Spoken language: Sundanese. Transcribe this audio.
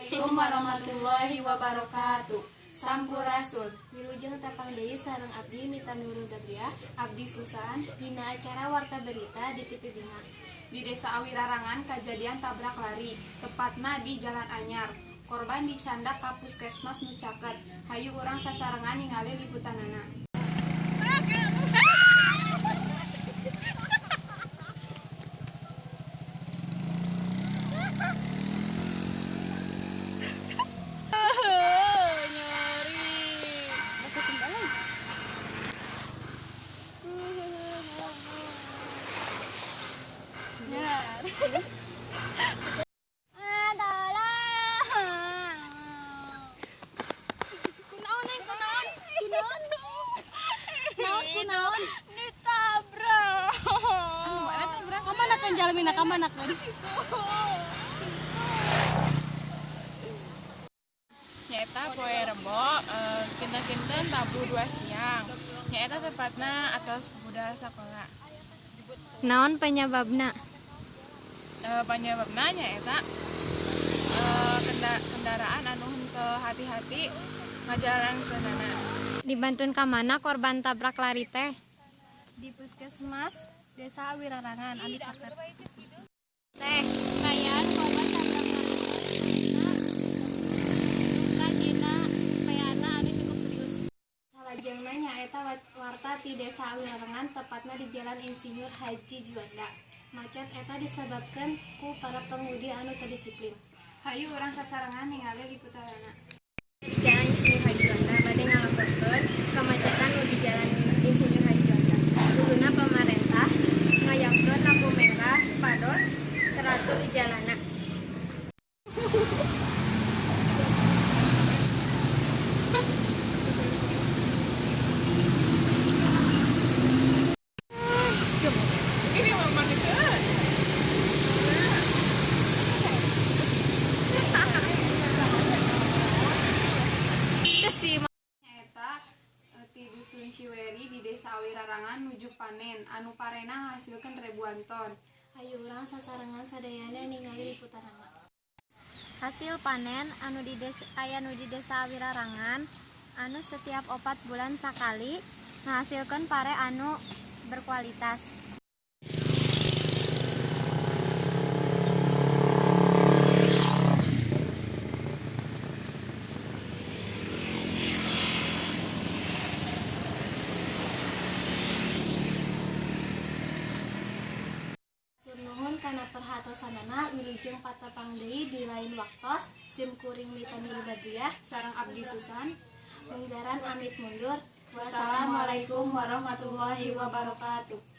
Assalamualaikum warahmatullahi wabarakatuh. Sampurasun. Wilujeng tepang deui sareng abdi Mita Nurul Badriah, Abdi Susan dina acara Warta Berita di TV Bima. Di Desa Awirarangan kajadian tabrak lari, tepatna di Jalan Anyar. Korban dicandak ka puskesmas nu caket. Hayu urang sasarengan ningali liputanana. Kunaon, Neng? Kunaon? Kunaon? Naon, kunaon? Ditabrak. Kamana kan jalmina, kamana kan? Nyaeta poe Rebo, kinten-kinten tabuh 2 siang. Nyaeta tepatna atas budal sakola. Naon penyebabna? Panyebabna nyaeta kendaraan anu henteu hati-hati ngajalankeunana. Dibantun ka mana korban tabrak lari teh? Di puskesmas Desa Awirarangan anu caket. Teh. Kaayaan korban tabrak lari teh luka dina peana anu cukup serius. Salajengna nyaeta warta ti Desa Awirarangan, tepatna di Jalan Insinyur Haji Juanda. Macet eta disebabkeun ku para pengemudi anu teu disiplin. Hayu urang sasarengan ningali liputanana. Di Jalan Insinyur Haji Juanda bade ngalaporkeun kemacetan nu di Jalan Insinyur Haji Juanda. Kuduna pamarentah ngayakeun lampu merah supados teratur di jalanna. Ini mah deket. Nyaeta ti Dusun Ciweri di Desa Awirarangan nuju panen anu parena ngahasilkeun ribuan ton. Hayu urang sasarengan sadayana ningali liputanana. Hasil panen anu di desa aya nu di Desa Awirarangan anu setiap 4 bulan sakali ngahasilkeun pare anu berkualitas. Hatur nuhun kana perhatosanana, wilujeng patepang deui di lain waktos. Sim kuring Mita Nurul Badriah Sareng abdi Susan. Munggaran amit mundur. Wassalamualaikum warahmatullahi wabarakatuh.